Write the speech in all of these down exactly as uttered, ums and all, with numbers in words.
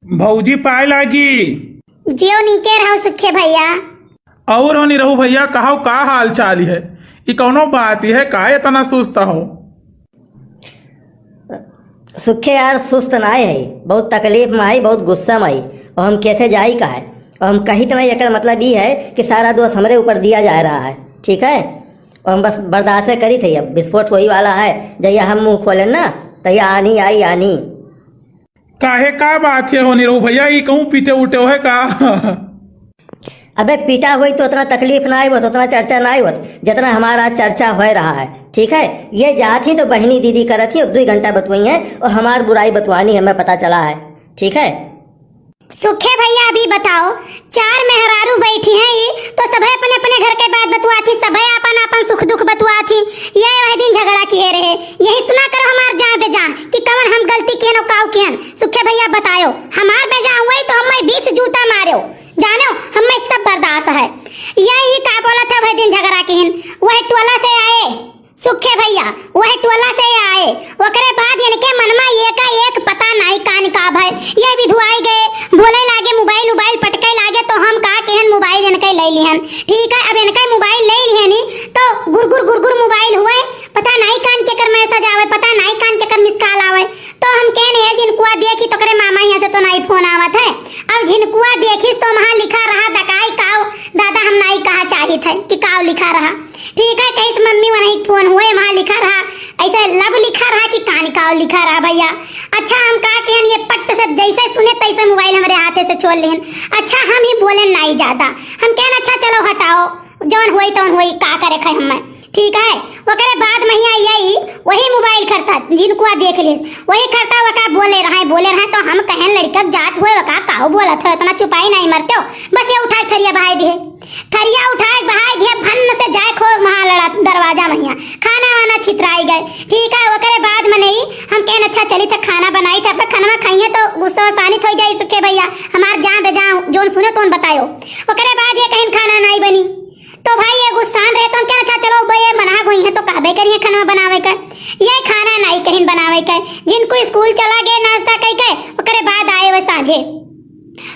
भौजी पाए लागी। जियो नीके रहो सुखे भैया। और हो निरहू भैया, कहो का हाल चाल है? ई कौनो बात है, काहे इतना सुस्त हो? सुखे यार, सुस्त ना है, बहुत तकलीफ में आई, बहुत गुस्सा में आई। और हम कैसे जाई का है? और हम कही तो नहीं, एकर मतलब ई है कि सारा दोष हमरे ऊपर दिया जा रहा है, ठीक है? और हम बस बर्दाश्त करी थे, अब विस्फोट वही वाला है, जहिया हम मुंह खोलें ना, तहिया आनी आई आनी। काहे, का बात है हो निरहू भैया, ई कहूँ पीटे उठे हो है का? अबे पीटा होई तो उतना तकलीफ ना आई होत, उतना चर्चा ना आई होत, जितना हमारा चर्चा हो रहा है, ठीक है? ये जात ही तो बहिनी दीदी करत ही, दो घंटा बतवाई है और हमार बुराई बतवानी है, हमें पता चला है, ठीक है? सुखे भैया, अभी बताओ, चार मेहरारू बैठी हैं ई, तो सभे अपने अपने घर के बात बतुआ थी, सभे आपन आपन सुख दुख बतुआ थी। ये वह दिन झगड़ा किए रहे, यही सुना करो हमार जान बेजान कि कवन हम गलती किहन और काऊ किहन। सुखे भैया बतायो, हमार बेजान हुई तो हमें बीस जूता मारो, जानो हमें सब बर्दाश्त है। ये ई का बोला था वह दिन झगड़ा किहन, वह टोला से आए सुखे भैया, वह टोला से आए, ओकरे बाद इनके मन में एकाएक पता नाई का निकाब है, ये विधुआई गए, बोले लागे, मोबाइल उबाइल पटके लागे, तो हम का केहन मोबाइल इनके ले लिहन, ठीक है? अब इनके मोबाइल ले लिहनी, तो गुरगुर गुरगुर मोबाइल हुए, पता नाई कान केकर मैसेज आवे, पता नाई कान केकर मिस कॉल आवे, तो हम कहन है जिनकुआ देखी तो करे मामा यहाँ से तो नाई फोन आवत है, अब जिनकुआ देखिस तो वहाँ लिखा रहा दकाई काव, दादा हम नाई कहा चाहित है कि काव लिखा रहा। ठीक है, कहिस मम्मी वनही फोन हुए, वहाँ लिखा रहा, ऐसे लव लिखा रहा कि कान काव लिखा रहा भैया। अच्छा, हम का केहन, ये पट्ट से जैसे सुने तैसे मोबाइल हमरे हाथे से छोड़ लेहन। अच्छा, हम ही बोले नाई ज्यादा, हम कहन अच्छा चलो हटाओ, जौन होई तौन होई, का करे खाए हमें, ठीक है। ओकरे बाद महिया यही वही मोबाइल खरता जिनकुआ देख लिस, वही खरता वका बोले रहे, बोले रहे तो हम कहन लड़का जात हुए वका काव बोलत हो, इतना चुपाई नाई मरते हो, बस ये उठाए थरिया बहाई दिए। थरिया उठाए के बहाई दिए, भन्न से जाए खो वहाँ लड़ा दरवाजा महिया, खाना वाना छितराई गए। ठीक है, ओकरे बाद मनई हम कहन अच्छा चली थे खाना बनाई थे, अपना खाना खाइए तो गुस्सा शानित हो जाए सुखे भैया, हमार जहाँ बेजा जौन सुने तौन बतायो। ओकरे बाद ये कहिन खाना नाई बनी, तो भाई ये गुस्सान रहे तो हम कहन अच्छा चलो बे ये मना गई है तो कहबे करिए खाना बनावे का, ये खाना नाई कहिन बनावे का, जिनको स्कूल चला गए नाश्ता कई के, ओकरे बाद आए वे साँझे।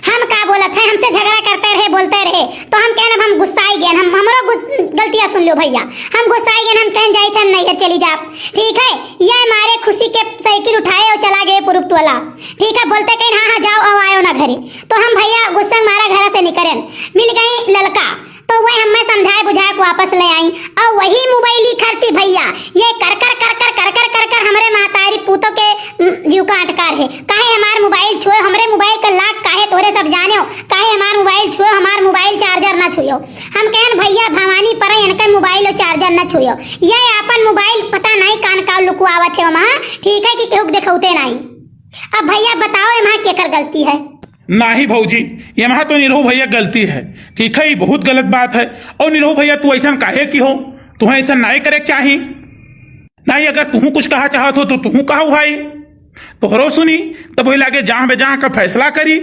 हम का बोलत है, हमसे झगड़ा करते रहे, बोलते रहे, तो हम कहन अब हम गुस्साई गए, हम हमरो गुस-, गलतियाँ सुन लो भैया, हम गुस्साई गए, हम कहन जाई थे हम नैहर चली जाब, ठीक है। ये हमारे खुशी के साइकिल उठाए और चला गए पुरुप टोला, ठीक है। बोलते कहिन हाँ हाँ जाओ, अब आयो ना घरे, तो हम भैया गुस्सा मारा घर से निकरेन, मिल गई ललका, तो वह हमें समझाए बुझाए के वापस ले आई। और वही मोबाइल ही खरती भैया, ये कर कर कर कर कर कर कर कर हमरे महतारी पूतों के, उम, जीव का अटकार है। काहे हमार मोबाइल छुए, हमरे मोबाइल का लाग काहे तोरे सब जाने हो, काहे हमार मोबाइल छुए, हमार मोबाइल चार्जर ना छुयो। हम कहन भैया भवानी पर इनका मोबाइल और चार्जर ना छुयो, ये आपन मोबाइल पता नहीं कान का लुकवावत है वहाँ, ठीक है कि केहू के देखौते नहीं। अब भैया बताओ, एमा केकर गलती है? नाही भौजी, एमा तो निरहू भैया गलती है, ठीक है, ई बहुत गलत बात है। और निरहू भैया तू ऐसा काहे की हो, तुहें ऐसा नाई करे के चाही। नाही, अगर तुहू कुछ कहा चाहत हो तो तुहू कहो भाई, तोहरो सुनी, तब वही लागे जहाँ बे जहाँ का फैसला करी।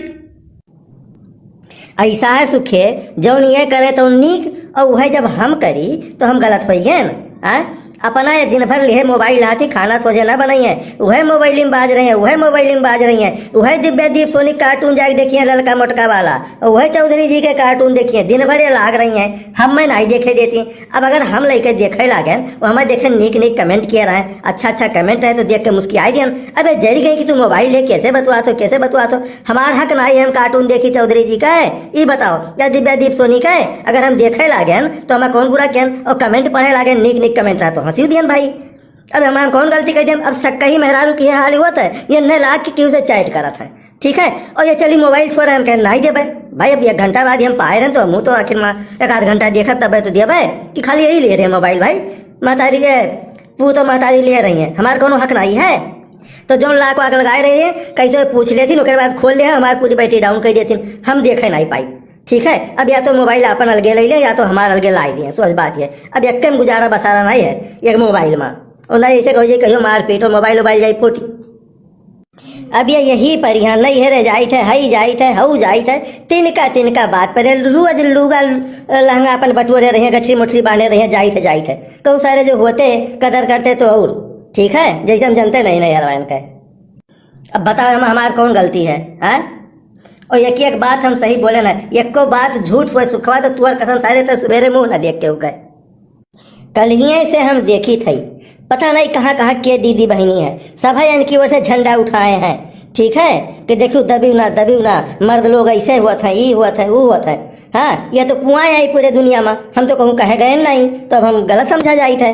ऐसा है सुखे, जौन ये करे तो नीक, और वह जब हम करी तो हम गलत हो गए ना। आय? अपना ये दिन भर लिहे मोबाइल हाथी, खाना सोझे ना बनाई है, वह मोबाइल में बाज रही है, वह मोबाइल में बाज रही है, वह दिव्या दीप सोनी कार्टून जाके देखिए ललका मोटका वाला, और वह चौधरी जी के कार्टून देखिए, दिन भर ये लाग रही है, हम मैं नहीं देखे देती। अब अगर हम लइके देखे लागेन, वो हमें देखे नीक नीक कमेंट किए रहे, अच्छा अच्छा कमेंट रहे तो देख के मुस्कियाई दियन, अबे जरी गई कि तू मोबाइल ले कैसे बतुआ तो, कैसे बतुआ तो, हमार हक नाही है हम कार्टून देखी चौधरी जी का है, ई बताओ, या दिव्या दीप सोनी का है? अगर हम देखे लागेन तो हमें कौन बुरा कियन, और कमेंट पढ़े लागेन, नीक नीक कमेंट रहा तो हंसी दियन भाई। अब हमार कौन गलती कर दियन? अब सक्का ही मेहरारू की हाल हुआ था, ये नए लाख के क्यों से चैट करत है, ठीक है? और ये चली मोबाइल छोड़ हम कहें नहीं देबे भाई, अब एक घंटा बाद हम पाए रहन तो हम तो आखिर में एक आध घंटा देखब तब तो देबे कि खाली यही ले रहे मोबाइल भाई, महतारी के पूत और महतारी ले रही है, हमार कोनो हक नहीं है। तो जौन लाख वाख लगाए रही है, कैसे पूछ लेथिन, ओकरे बाद खोल ले, हमार पूरी बैटरी डाउन कर देथिन, हम देखे नहीं पाई। ठीक है, अब या तो मोबाइल अपन अलगे ले ले, या तो हमार अलगे लाई दिए, सोच बात है। अब एक में गुजारा बसारा नहीं है, एक मोबाइल में। और नहीं ऐसे कहो जी, कहियो मारपीट, और मोबाइल वोबाइल जाई फूटी। अब ये यही पर यहाँ नहीं है रे, जाइत है, हई जाइत है, हऊ जाइत है, तिनका तिनका बात पर रोज लूगा लहंगा अपन बटोरे रहे, गठरी मुठरी बांधे रहे, जाइत है, जाइत है। कहूँ सारे जो होते कदर करते तो और ठीक है, जैसे हम जनते नहीं, नहीं हरवाइन का। अब बताओ, हम, हमार कौन गलती है, हाँ? और एक एक बात हम सही बोले ना, एको बात झूठ हुए सुखवा, तो तुअर कसम सारे तो सुबेरे मुंह ना देख के उगे। कलहिए से हम देखी थई, पता नहीं कहाँ कहाँ के दीदी बहिनी है, सब है इनकी ओर से झंडा उठाए हैं। ठीक है कि देखियो दबियो ना, दबियो ना, मर्द लोग ऐसे हुआ था, ई हुआ था, वो हुआ था। हाँ, ये तो कुआं है पूरे दुनिया में, हम तो कहूँ कहे गए नहीं, तो अब हम गलत समझा जाइत है।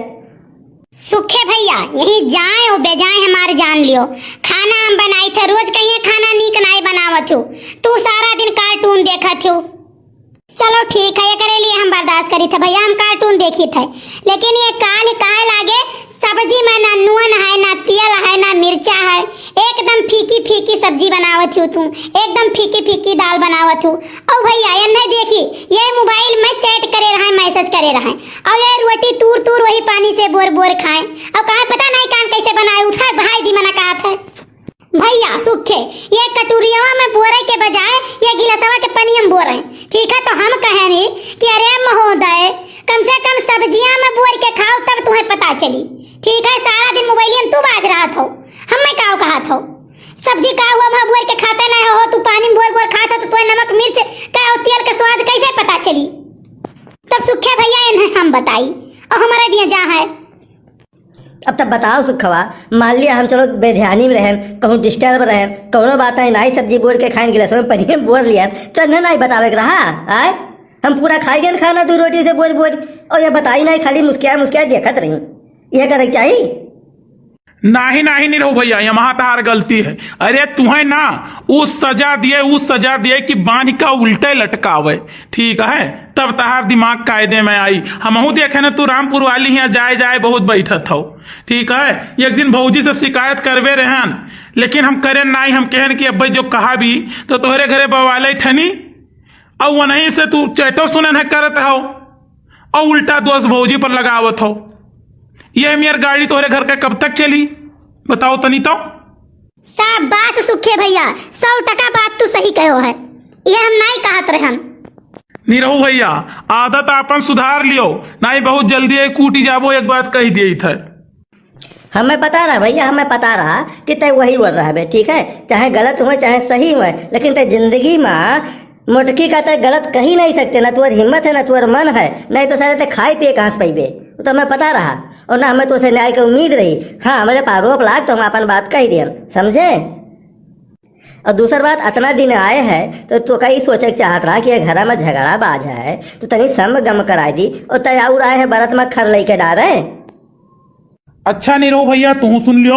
सुखे भैया, यही जाए और बेजाए हमारे जान लियो। खाना हम बनाई थे, रोज कहिए खाना नीक नाई बनावत हो, तू सारा दिन कार्टून देखत हो। चलो ठीक है, एकरे लिए हम बर्दाश्त करी थे भैया, हम कार्टून देखी थे, लेकिन ये काल काहे लागे सब्जी में ना नून है, ना तेल है, ना मिर्चा है, एकदम फीकी फीकी सब्जी बनावत हो तू, एकदम फीकी फीकी दाल बनावत हो। ओ भैया, एन्ने देखी, ये मोबाइल में चैट करे रहे, मैसेज करे रहे, और ये रोटी तूर तूर वही पानी से बोर बोर खाए, और कहाँ पता नहीं कान कैसे बनाए, उठा भाई दी मना कहा था। भैया सुखे, ये कटोरिया में बोरे के बजाय ये गिलासवा के पानी हम बोरे। ठीक है, तो हम कहे नहीं कि अरे महोदय, कम से कम सब्जियां में बोर के खाओ, तब तुम्हें पता चली। ठीक है, सारा दिन मोबाइलिया में तू बाज रहा था, हम मैं का कहा था? सब्जी का हुआ वहाँ बोर के खाते नहीं हो, तू पानी में बोर बोर खात हो, तो तुम्हें नमक मिर्च का और तेल का स्वाद कैसे पता चली? तब सुखे भैया इन्हें हम बताई, और हमारा भी जा है। अब तब बताओ सुखवा, मान लिया हम चलो बेध्यानी में रहेन, कहूँ डिस्टर्ब रहेन, कौनो बात नहीं, नाई सब्जी बोर के खाएन, गिलास में पानी में बोर लिया, तो इन्हें नहीं बतावे के रहा, आए? हम पूरा खाई गए खाना दो रोटी से बोर बोर, और ये बताई नहीं, खाली मुस्किया मुस्किया देखत रही, यह करे के चाही? नाही, नाही, निरहू भैया, ये महा तहार गलती है। अरे, तुहें ना, उ सजा दिए, उ सजा दिए कि बांध का उल्टे लटकावे, ठीक है? तब तहार दिमाग कायदे में आई। हमहू देखे ना, तू रामपुर वाली हियाँ जाए, जाए बहुत बैठत हो, ठीक है? एक दिन भौजी से शिकायत करबे रहन, लेकिन हम करे नाई, हम कहन कि अब्बे जो कहा भी, तो तोहरे घरे बवाले ठनी, और वहीं से तू चैटो सुनन है करत हो। और उल्टा दोष भौजी पर लगावत हो। ये मेर गाड़ी तोहरे घर के कब तक चली, बताओ तनी तो। शाबाश सुखे भैया, सौ टका बात तू सही कहो है, ये हम नाई कहत रहन। निरहू भैया, आदत आपन सुधार लियो, नाई बहुत जल्दी ये कूटी जाबो, एक बात कही दिए थे। हमें पता रहा भैया, हमें पता रहा कि तय वही बोल रहा है, ठीक है, चाहे गलत हुए चाहे सही हुए, लेकिन तय जिंदगी में मोटकी का तय गलत कही नहीं सकते, ना तुअर हिम्मत है ना तुअर मन है, नहीं तो सारे तय खाए पिए कहाँ से पैबे, वो तो हमें पता रहा। और ना हमें तो उसे न्याय की उम्मीद रही। हाँ, हमारे पर आरोप लाग तो हम अपन बात कह दियन, समझे? और दूसर बात, अतना दिन आए है तो तू कई सोचे के चाहत रहा कि ये घरा में झगड़ा बाज है, तो तनी सम गम कराई दी, और तय और आए है बरत में खर लेके डारे। अच्छा निरहू भैया, तुहू सुन लियो,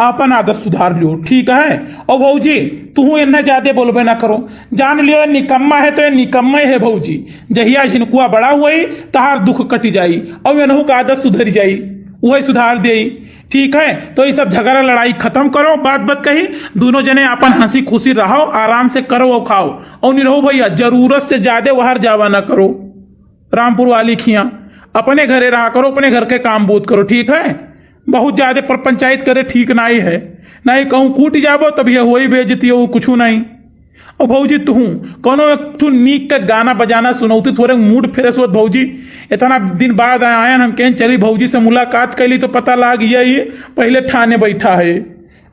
आपन आदत सुधार लियो, ठीक है? और भौजी, तुहू इन्हें ज्यादा बोलबे ना करो, जान लियो, ये निकम्मा है तो ये निकम्मा है भौजी। जहिया झिनकुआ बड़ा हुई, तहार दुख कटि जाई, और इनहू का आदत सुधरि जाई, वही सुधार देई, ठीक है? तो ये सब झगड़ा लड़ाई खत्म करो, बात बात कही, दोनों जने आपन हंसी खुशी रहो, आराम से करो और खाओ। और निरहू भैया, जरूरत से ज्यादा बाहर जावा ना करो। रामपुर वाली खिया, अपने घरे रहा करो, अपने घर के काम बूत करो, ठीक है? बहुत ज्यादा पर पंचायत करे ठीक नाई है, नाई कहूँ कूट जाबो तब ये होई बेइज्जती हो, कुछ नहीं। और भौजी तुहूँ कोनो एक ठू नीक का गाना बजाना सुनौती, थोड़े मूड फ्रेश होत भौजी। इतना दिन बाद आयन, हम कहें चली भौजी से मुलाकात कैली तो पता लाग ये, ये पहले ठाने बैठा है,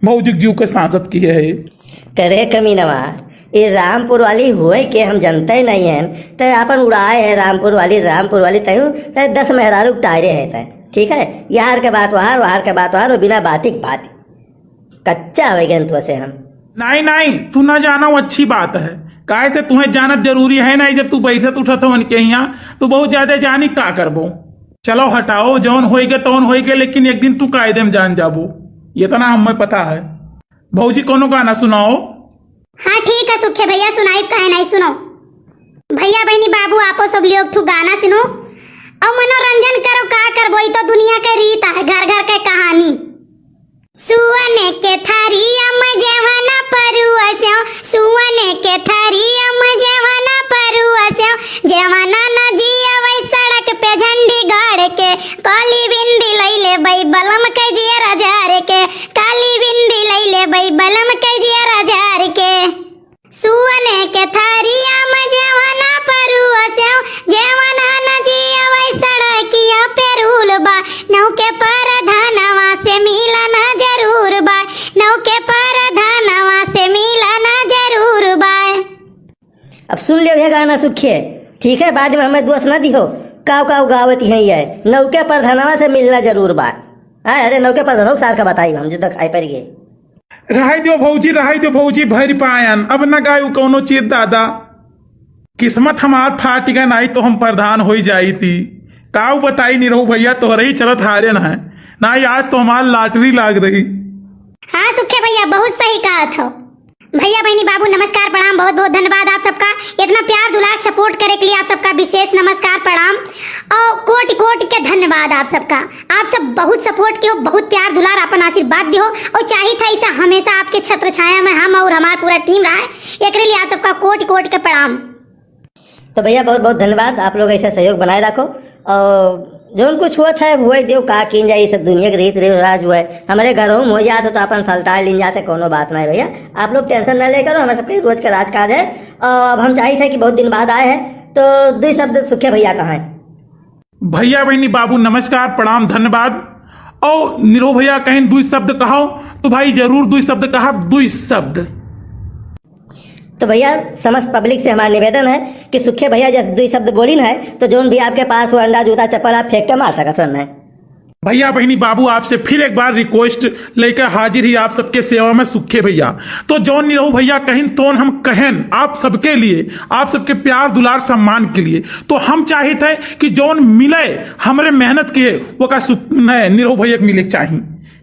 भौजी के जीव के सांसत किए है। करे कमीनवा, ये रामपुर वाली होए के हम जनते नहीं हैं, ते आपन उड़ाए है रामपुर वाली, रामपुर वाली, तयू ते दस मेहरारू टायरे है ते, ठीक है? यार के बात वहार, वहार के बात वहार, वो बिना बाती के बात। कच्चा हो गए तो से हम। नहीं, नहीं, तू ना जाना वो अच्छी बात है, काहे से तुम्हें जानत जरूरी है नहीं, जब तू बैठत उठत हो उनके यहाँ, तो बहुत ज्यादा जानी का करबो। चलो हटाओ, जौन होई गए तौन होई गए, लेकिन एक दिन तू कायदे में जान जाबो, ये तो ना हमें पता है। भौजी, कोनो गाना सुनाओ। हाँ, ठीक है सुखे भैया, सुनाई, काहे नहीं, सुनो। भैया, बहनी, बाबू, आपो सब लोग ठू गाना सुनो और मनोरंजन करो। का करबो, ई तो दुनिया के रीत है, घर घर के कहानी। सुअन के थरिया में जेवना परुआ सेव, सुअन के थरिया में जेवना परुआ सेव, जेवना न जिया वही सड़क पे झंडी गाड़ के, काली बिंदी लैले बई बलम के जियरा जार के, काली बिंदी लैले बई बलम के जियरा जार के। सुअने के थरिया में जेवना परुआ सेव, जेवना न जिया वही सड़किया पे रूल बा, नौ के परधनवा से मिलना जरूर बा, नौ के परधनवा से मिलना जरूर बा। अब सुन लियो ये गाना सुखे, ठीक है, बाद में हमें दोष ना दिहो। काव काव गावत हैं ये, नौके प्रधानवा से मिलना जरूर बा। हाँ, अरे नौके प्रधानवा सार का बताई हम, जो तो खाए पड़ गए। रहाई दियो भौजी, रहाई दियो भौजी, भरि पायन, अब न गायु कौनो चीज दादा। किस्मत हमार फाटि गए, नाई तो हम प्रधान होई जाई थी। काऊ बताई निरहू भैया, तोहरे ही चलत हारे न है, नाई आज तो हमार lottery लाग रही। हाँ सुखे भैया, बहुत सही कहत हो। भैया बहिनी बाबू नमस्कार प्रणाम, बहुत बहुत धन्यवाद आप सबका, इतना प्यार दुलार support करे के लिए आप सबका विशेष नमस्कार प्रणाम और कोटि कोटि के धन्यवाद आप सबका। आप सब बहुत support कियो, बहुत प्यार दुलार, अपन आशीर्वाद दिहो और चाहित है ऐसा हमेशा आपके छत्र छाया में हम और हमार पूरा team रहा है, एकरे लिए आप सबका कोटि कोटि के प्रणाम। तो भैया बहुत बहुत धन्यवाद, आप लोग ऐसा सहयोग बनाए रखो। और जौन कुछ होत है हुए दियो, का कीन जाए, ये सब दुनिया के रीत रिवाज हुए, हमारे घरों में हो जात है तो अपन सलटा लीन जाते, कोनो बात नहीं भैया, आप लोग tension ना लेकर, हमारे सबके रोज का राजकाज है। और अब हम चाहित है कि बहुत दिन बाद आए हैं, तो दुई शब्द सुखे भैया कहाँ है? भैया बहिनी बाबू नमस्कार प्रणाम धन्यवाद। और निरहू भैया कहीं दुई शब्द कहो, तो भाई जरूर दुई शब्द कहा, दुई शब्द। तो भैया समस्त public से हमारा निवेदन है कि सुखे भैया जब दुई शब्द बोलिन है तो जौन भी आपके पास हो अंडा जूता चप्पल आप फेंक के मार सकत हन है। भैया बहिनी बाबू आपसे फिर एक बार request लेकर हाजिर ही आप सबके सेवा में सुखे भैया। तो जौन निरहू भैया कहिन तोन हम कहन आप सबके लिए, आप सबके प्यार दुलार सम्मान के लिए। तो हम चाहित है कि जौन मिले हमरे मेहनत के, वो का सुख नहीं निरहू भैया के मिले के चाही।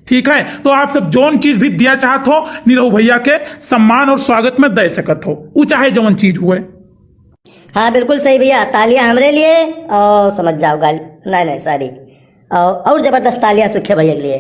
ठीक है, तो आप सब जौन चीज भी दिया चाहत हो निरहू भैया के सम्मान और स्वागत में दे सकत हो, उ चाहे जौन चीज हुए। हाँ बिल्कुल सही भैया, तालियां हमरे लिए और समझ जाओ गाली, नहीं नहीं sorry, और, और जबरदस्त तालियां सुखे भैया के लिए।